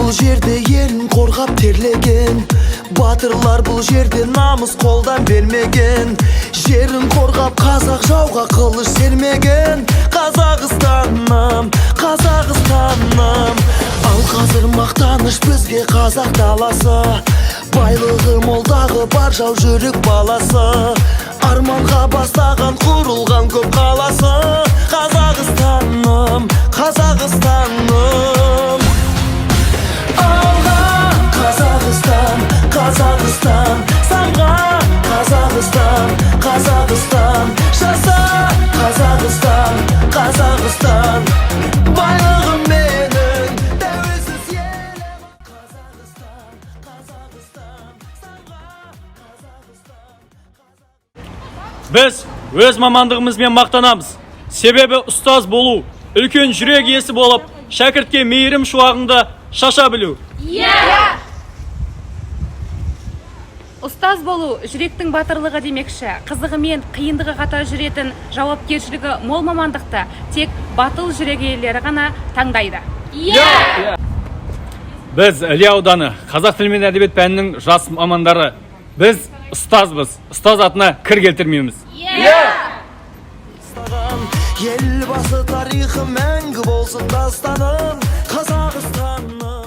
Бұл жерде елін қорғап терлеген батырлар, бұл жерде намыс қолдан бермеген, жерін қорғап қазақ жауға қылыш сермеген. Қазақстаным, Қазақстаным! Ал қазір мақтаныш бізге қазақ даласы, байлығы молдағы бар жау жүрек баласы, арманға бастаған құрылған көп қаласы. Қазақстаным, Қазақстаным! Алға, Қазақстан, Қазақстан! Самға, Қазақстан, Қазақстан! Жаса, Қазақстан, Қазақстан! Байлығым менің, тәуелсіз елім. Қазақстан, Қазақстан! Самға, Қазақстан! Біз өз мамандығымызбен мақтанамыз. Себебі ұстаз болу үлкен жүрек иесі болып, шәкіртке мейірім шуағыңды шаша білу. Ұстаз болу жүректің батырлығы демекші, қызығы мен қиындығы қатар жүретін, жауапкершілігі мол мамандықты тек батыл жүрек иелері ғана таңдайды. Біз, Іле ауданы қазақ тілі мен әдебиет пәнінің жас мамандары, біз ұстазбыз. Ұстаз атына кір келтірмейміз. Елбасы тарихы мәңгі болсын дастаным, Қазақстаным.